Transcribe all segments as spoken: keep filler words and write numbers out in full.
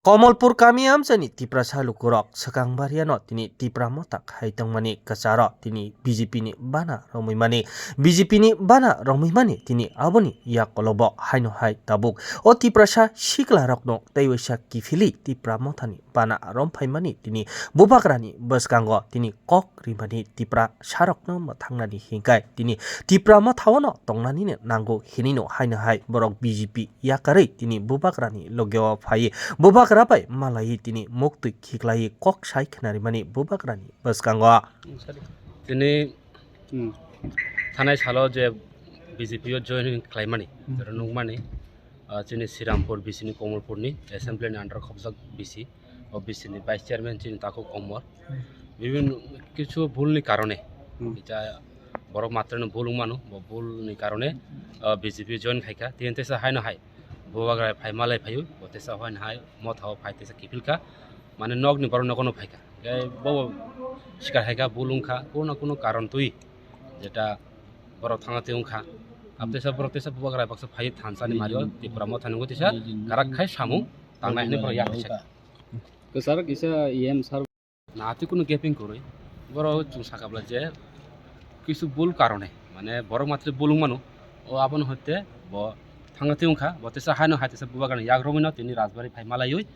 Komolpur kami amchaini Tiprasa lukurok swkang bariano tini Tipra Motha khai tongmani kwcharo tini B J P ni bana romwi mani, B J P ni bana romwi mani tini aboni yakolobo haino hai tabuk o Tiprasa siklarokno tei waisa kiphilwi Tipra Mothani bana romphai mani tini bubagrani bwskango tini kok rimani Tiprasarokno mwthangnani hinkhai tini Tipra Mothao no tongnanino nango hinino haino hai borok B J P yakarwi tini bubagrani logeo phaiwi bubagra bai malaiwi tini muktwi khiklaiwi kok sai khnarimani bubagrani bwskango. Tini thanai salo je B J P o join khlaimani, hmm, oro nukmani, ah, chini Srirampur B C ni Komolpur ni assembly ni under khobjak B C, o B C ni vice chairman chini Takhuk Omor. Hmm. Bibin kichu bhul ni karone, hmm, kisa borok matrano bhul wngmano, bo bhul ni karone, ah, B J P join khaikha. Tini teisa haino hai bubagra phai malai phaio, bo teisa haino hai Mothao phai teisa kiphilkha, mane nokni borok nogono phaikha. Khe bo sikar hai kha, bul wng kha, kuno kuno karon twi jeta borok thangna twi wng kha. Abtesa borok tesa bubagra baksa phai thansa ni mario Tipra Motha nungo tesa karak khai samung tangnai hwnwi borok yak kisa. Kwcharo kisa E M sir. Na twi kuno gaping kwrwi. Borok chwng sakha bwla je kisu bul karone, mane borok matwi bul wng mano. O abono hoite bo thangna twi wng kha, bo tesa haino hai tesa bubagra ni yak romwi no tini Rajbari phai malaiwi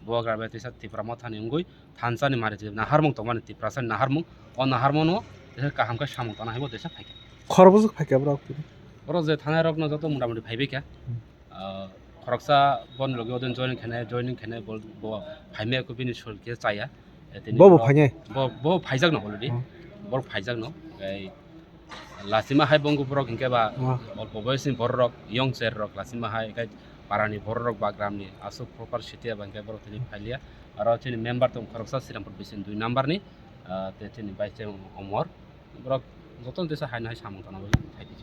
bubagra bai tesa Tipra Motha ni wngwi thansa ni mari je naharmung tongmani Tiprasa ni naharmung, o naharmung no teisa kaham khe samung tana hai bo teisa phaikha. Khorokbwswk phaikha borok tini? Borok je thanai rok no joto mota moti phaibai kha. Hmm. Ah, khoroksa boni loge odin joining khainai, joining khainai bo, bo phaimai khe bini sul khe chaya. Eh, tini Bo bo borok phainai? Bo, bo phaijak no already. Hmm. Borok phaijak no. Tei Lachima hai bo wngkha borok hinkhe ba, ah, olpo boyosni bororok, young cherrok lachima hai, hinkhe parani bororok ba gramni aswk proper city eba hinkhe borok tini phailiya. Aro chini member tong khoroksa Srirampur B C ni dui number ni, ah, tei chini vice chairman Omor. Borok jotono teisa haino hai samung tangna bagwi phaidi.